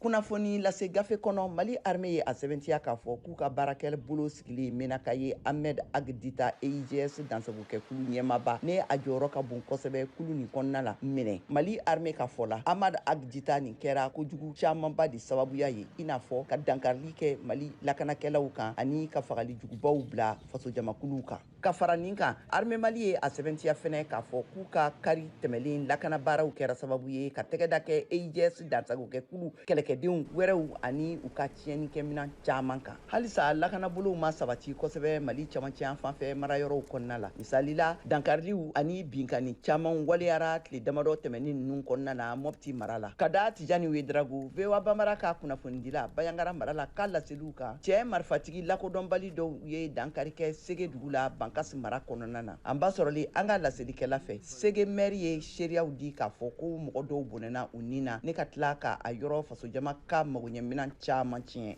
Kunnafoni lase gafe kɔnɔ, Mali armée ye a sɛbɛntiya k'a fɔ k'u ka baarakɛ bolo sigili Menaka ye Ahmed Ag Dita, EIGS dansagokɛkulu ɲɛmaaba, ne a jɔyɔrɔ ka bon kosɛbɛ kulu nin kɔnɔna la, minɛ. Mali armée ka fɔ la, Ahmad Ag Dita nin kɛra kojugu camanba de sababuya ye, i n'a fɔ ka dankarili kɛ Mali lakanakɛlaw kan ani ka fagali jugubaw bila fasojamakuluw kan. Ka fara nin kan, armée Mali ye a sɛbɛntiya fɛnɛ k'a fɔ k'u ka kari tɛmɛlen lakana baaraw kɛra sababu ye ka tɛgɛda kɛ EIGS dansagokɛkulu kɛlɛkɛdenw wɛrɛw ani u ka tiɲɛnikɛminan caman kan. Halisa lakanabolow ma sabati kosɛbɛ Mali camancɛ yan fan fɛ marayɔrɔw kɔnɔna la. Misali la, dankariliw ani binkanni caman waleyara tile damadɔ tɛmɛnin ninnu kɔnɔna na Mɔpti mara la. Ka da Tijani Wedrago, VOA Bambara ka kunnafonidila Bayangara mara la, ka laseliw kan, cɛ marifatigi lakodɔnbali dɔw ye dankari kɛ Sege dugu la, Bankasi mara kɔnɔna na. An ba sɔrɔli an ka laselikɛla fɛ, Sege mɛri ye seereyaw di k'a fɔ ko mɔgɔ dɔw bɔnɛna u ni na, ne ka tila ka a yɔrɔ fasojama ka magoɲɛminan caman tiɲɛ.